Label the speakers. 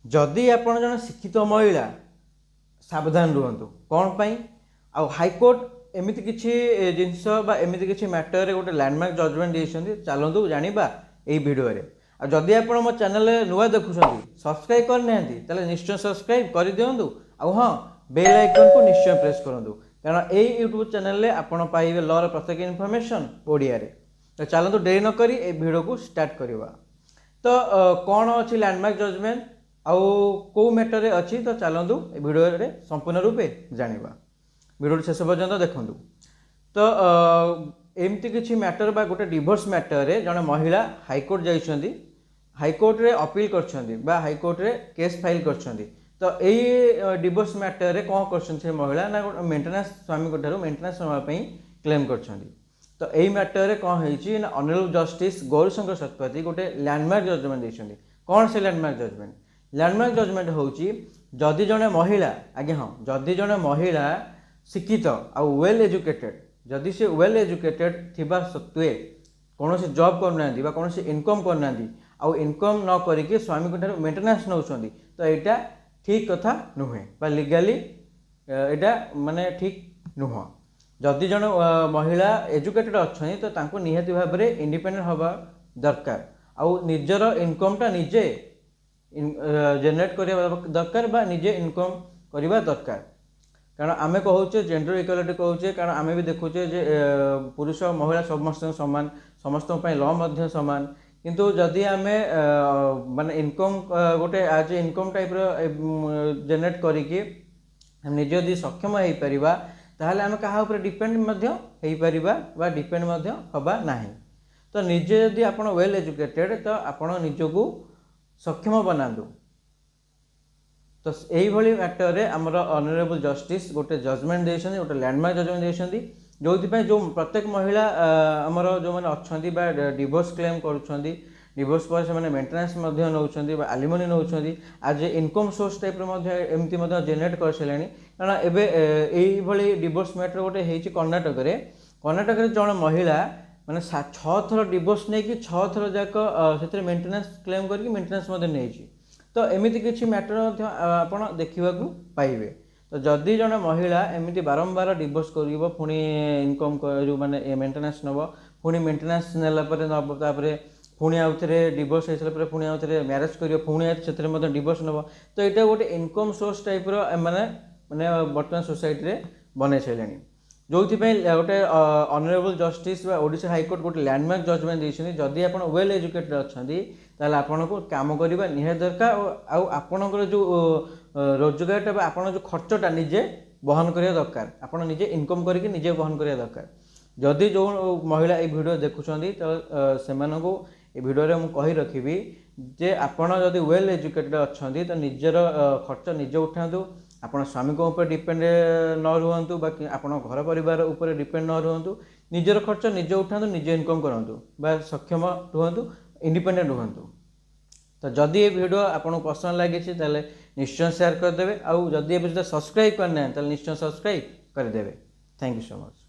Speaker 1: ଯଦି ଆପଣ ଜଣେ ଶିକ୍ଷିତ ମହିଳା, ସାବଧାନ ରୁହନ୍ତୁ। କ'ଣ ପାଇଁ ଆଉ ହାଇକୋର୍ଟ ଏମିତି କିଛି ଜିନିଷ ବା ଏମିତି କିଛି ମ୍ୟାଟରରେ ଗୋଟେ ଲ୍ୟାଣ୍ଡମାର୍କ ଜଜମେଣ୍ଟ ଦେଇଛନ୍ତି, ଚାଲନ୍ତୁ ଜାଣିବା ଏଇ ଭିଡ଼ିଓରେ। ଆଉ ଯଦି ଆପଣ ମୋ ଚ୍ୟାନେଲରେ ନୂଆ ଦେଖୁଛନ୍ତି, ସବସ୍କ୍ରାଇବ୍ କରିନାହାନ୍ତି, ତାହେଲେ ନିଶ୍ଚୟ ସବସ୍କ୍ରାଇବ୍ କରିଦିଅନ୍ତୁ। ଆଉ ହଁ, ବେଲ୍ ଆଇକନ୍କୁ ନିଶ୍ଚୟ ପ୍ରେସ୍ କରନ୍ତୁ, କାରଣ ଏଇ ୟୁଟ୍ୟୁବ୍ ଚ୍ୟାନେଲରେ ଆପଣ ପାଇବେ ଲର ପ୍ରତ୍ୟେକ ଇନଫର୍ମେସନ୍ ଓଡ଼ିଆରେ। ତ ଚାଲନ୍ତୁ, ଡେରି ନକରି ଏଇ ଭିଡ଼ିଓକୁ ଷ୍ଟାର୍ଟ କରିବା। ତ କ'ଣ ଅଛି ଲ୍ୟାଣ୍ଡମାର୍କ ଜଜମେଣ୍ଟ ଆଉ କେଉଁ ମ୍ୟାଟରରେ ଅଛି, ତ ଚାଲନ୍ତୁ ଏ ଭିଡ଼ିଓରେ ସମ୍ପୂର୍ଣ୍ଣ ରୂପେ ଜାଣିବା। ଭିଡ଼ିଓଟି ଶେଷ ପର୍ଯ୍ୟନ୍ତ ଦେଖନ୍ତୁ। ତ ଏମିତି କିଛି ମ୍ୟାଟର ବା ଗୋଟେ ଡିଭୋର୍ସ ମ୍ୟାଟରରେ ଜଣେ ମହିଳା ହାଇକୋର୍ଟ ଯାଇଛନ୍ତି, ହାଇକୋର୍ଟରେ ଅପିଲ କରିଛନ୍ତି ବା ହାଇକୋର୍ଟରେ କେସ୍ ଫାଇଲ୍ କରିଛନ୍ତି। ତ ଏଇ ଡିଭୋର୍ସ ମ୍ୟାଟରରେ କ'ଣ କରିଛନ୍ତି ସେ ମହିଳା ନା ଗୋଟେ ମେଣ୍ଟେନାନ୍ସ, ସ୍ୱାମୀଙ୍କ ଠାରୁ ମେଣ୍ଟେନାନ୍ସ ନେବା ପାଇଁ କ୍ଲେମ୍ କରିଛନ୍ତି। ତ ଏଇ ମ୍ୟାଟରରେ କ'ଣ ହେଇଛି ନା ଅନରେବଲ୍ ଜଷ୍ଟିସ୍ ଗୌରୀଶଙ୍କର ଶତପଥୀ ଗୋଟେ ଲ୍ୟାଣ୍ଡମାର୍କ ଜଜମେଣ୍ଟ ଦେଇଛନ୍ତି। କ'ଣ ସେ ଲ୍ୟାଣ୍ଡମାର୍କ ଜଜମେଣ୍ଟ? ଲ୍ୟାଣ୍ଡମାର୍କ ଜଜମେଣ୍ଟ ହେଉଛି, ଯଦି ଜଣେ ମହିଳା, ଆଜ୍ଞା ହଁ, ଯଦି ଜଣେ ମହିଳା ଶିକ୍ଷିତ ଆଉ ୱେଲ୍ ଏଜୁକେଟେଡ୍, ଯଦି ସେ ୱେଲ୍ ଏଜୁକେଟେଡ୍ ଥିବା ସତ୍ତ୍ୱେ କୌଣସି ଜବ୍ କରୁନାହାନ୍ତି ବା କୌଣସି ଇନକମ୍ କରୁନାହାନ୍ତି, ଆଉ ଇନକମ୍ ନ କରିକି ସ୍ୱାମୀଙ୍କ ଠାରୁ ମେଣ୍ଟେନାନ୍ସ ନେଉଛନ୍ତି, ତ ଏଇଟା ଠିକ୍ କଥା ନୁହେଁ ବା ଲିଗାଲି ଏଇଟା ମାନେ ଠିକ୍ ନୁହଁ। ଯଦି ଜଣେ ମହିଳା ଏଜୁକେଟେଡ୍ ଅଛନ୍ତି, ତ ତାଙ୍କୁ ନିହାତି ଭାବରେ ଇଣ୍ଡିପେଣ୍ଡେଣ୍ଟ ହେବା ଦରକାର ଆଉ ନିଜର ଇନକମ୍ଟା ନିଜେ ଜେନେରେଟ୍ କରିବା ଦରକାର ବା ନିଜେ ଇନକମ୍ କରିବା ଦରକାର। କାରଣ ଆମେ କହୁଛେ ଜେଣ୍ଡର ଇକ୍ୱାଲିଟି କହୁଛେ, କାରଣ ଆମେ ବି ଦେଖୁଛେ ଯେ ପୁରୁଷ ମହିଳା ସମସ୍ତଙ୍କ ସମାନ, ସମସ୍ତଙ୍କ ପାଇଁ ଲ ମଧ୍ୟ ସମାନ। କିନ୍ତୁ ଯଦି ଆମେ ମାନେ ଇନକମ୍ ଗୋଟେ ଆଜ୍ ଏ ଇନକମ୍ ଟାଇପ୍ର ଜେନେରେଟ୍ କରିକି ନିଜେ ଯଦି ସକ୍ଷମ ହେଇପାରିବା, ତାହେଲେ ଆମେ କାହା ଉପରେ ଡିପେଣ୍ଡ ମଧ୍ୟ ହେଇପାରିବା ବା ଡିପେଣ୍ଡ ମଧ୍ୟ ହେବା ନାହିଁ। ତ ନିଜେ ଯଦି ଆପଣ ୱେଲ୍ ଏଜୁକେଟେଡ୍, ତ ଆପଣ ନିଜକୁ ସକ୍ଷମ ବନାନ୍ତୁ। ତ ଏଇଭଳି ମ୍ୟାଟରରେ ଆମର ଅନରେବଲ୍ ଜଷ୍ଟିସ୍ ଗୋଟେ ଜଜମେଣ୍ଟ ଦେଇଛନ୍ତି, ଗୋଟେ ଲ୍ୟାଣ୍ଡମାର୍କ ଜଜମେଣ୍ଟ ଦେଇଛନ୍ତି, ଯେଉଁଥିପାଇଁ ଯେଉଁ ପ୍ରତ୍ୟେକ ମହିଳା ଆମର ଯେଉଁମାନେ ଅଛନ୍ତି ବା ଡିଭୋର୍ସ କ୍ଲେମ୍ କରୁଛନ୍ତି, ଡିଭୋର୍ସ ପରେ ସେମାନେ ମେଣ୍ଟେନାନ୍ସ ମଧ୍ୟ ନେଉଛନ୍ତି ବା ଆଲିମନି ନେଉଛନ୍ତି, ଆଜ୍ ଏ ଇନକମ୍ ସୋର୍ସ ଟାଇପ୍ର ମଧ୍ୟ ଏମିତି ମଧ୍ୟ ଜେନେରେଟ୍ କରିସାରିଲେଣି। କାରଣ ଏବେ ଏଇଭଳି ଡିଭୋର୍ସ ମ୍ୟାଟର ଗୋଟେ ହେଇଛି କର୍ଣ୍ଣାଟକରେ। କର୍ଣ୍ଣାଟକରେ ଜଣେ ମହିଳା ମାନେ ଛଅ ଥର ଡିଭୋର୍ସ ନେଇକି 6 ଥର ଯାକ ସେଥିରେ ମେଣ୍ଟେନାନ୍ସ କ୍ଲେମ୍ କରିକି ମେଣ୍ଟେନାନ୍ସ ମଧ୍ୟ ନେଇଛି। ତ ଏମିତି କିଛି ମ୍ୟାଟର ମଧ୍ୟ ଆପଣ ଦେଖିବାକୁ ପାଇବେ। ତ ଯଦି ଜଣେ ମହିଳା ଏମିତି ବାରମ୍ବାର ଡିଭୋର୍ସ କରିବ, ପୁଣି ଇନକମ୍ ଯେଉଁ ମାନେ ମେଣ୍ଟେନାନ୍ସ ନେବ, ପୁଣି ମେଣ୍ଟେନାନ୍ସ ନେଲା ପରେ ନେବ, ତାପରେ ପୁଣି ଆଉ ଥରେ ଡିଭୋର୍ସ ହେଇସାରିଲା ପରେ ପୁଣି ଆଉ ଥରେ ମ୍ୟାରେଜ୍ କରିବ, ପୁଣି ଆଉ ସେଥିରେ ମଧ୍ୟ ଡିଭୋର୍ସ ନେବ, ତ ଏଇଟା ଗୋଟେ ଇନକମ୍ ସୋର୍ସ ଟାଇପ୍ର ଏମାନେ ମାନେ ବର୍ତ୍ତମାନ ସୋସାଇଟିରେ ବନେଇ ସାରିଲେଣି। ଯେଉଁଥିପାଇଁ ଗୋଟେ ଅନରେବଲ୍ ଜଷ୍ଟିସ୍ ବା ଓଡ଼ିଶା ହାଇକୋର୍ଟ ଗୋଟେ ଲ୍ୟାଣ୍ଡମାର୍କ ଜଜମେଣ୍ଟ ଦେଇଛନ୍ତି, ଯଦି ଆପଣ ୱେଲ୍ ଏଜୁକେଟେଡ୍ ଅଛନ୍ତି, ତାହେଲେ ଆପଣଙ୍କୁ କାମ କରିବା ନିହାତି ଦରକାର ଆଉ ଆପଣଙ୍କର ଯେଉଁ ରୋଜଗାରଟା ବା ଆପଣଙ୍କ ଯେଉଁ ଖର୍ଚ୍ଚଟା ନିଜେ ବହନ କରିବା ଦରକାର। ଆପଣ ନିଜେ ଇନକମ୍ କରିକି ନିଜେ ବହନ କରିବା ଦରକାର। ଯଦି ଯେଉଁ ମହିଳା ଏଇ ଭିଡ଼ିଓ ଦେଖୁଛନ୍ତି, ତ ସେମାନଙ୍କୁ ଏ ଭିଡ଼ିଓରେ ମୁଁ କହି ରଖିବି ଯେ ଆପଣ ଯଦି ୱେଲ୍ ଏଜୁକେଟେଡ୍ ଅଛନ୍ତି, ତ ନିଜର ଖର୍ଚ୍ଚ ନିଜେ ଉଠାନ୍ତୁ। ଆପଣ ସ୍ୱାମୀଙ୍କ ଉପରେ ଡିପେଣ୍ଡ ନ ରୁହନ୍ତୁ ବା ଆପଣ ଘର ପରିବାର ଉପରେ ଡିପେଣ୍ଡ ନ ରୁହନ୍ତୁ। ନିଜର ଖର୍ଚ୍ଚ ନିଜେ ଉଠାନ୍ତୁ, ନିଜେ ଇନକମ୍ କରନ୍ତୁ ବା ସକ୍ଷମ ରୁହନ୍ତୁ, ଇଣ୍ଡିପେଣ୍ଡେଣ୍ଟ ରୁହନ୍ତୁ। ତ ଯଦି ଏ ଭିଡ଼ିଓ ଆପଣଙ୍କୁ ପସନ୍ଦ ଲାଗିଛି, ତାହେଲେ ନିଶ୍ଚୟ ସେୟାର କରିଦେବେ। ଆଉ ଯଦି ଏବେ ସୁଦ୍ଧା ସବସ୍କ୍ରାଇବ୍ କରିନାହାନ୍ତି, ତାହେଲେ ନିଶ୍ଚୟ ସବସ୍କ୍ରାଇବ୍ କରିଦେବେ। Thank you so much.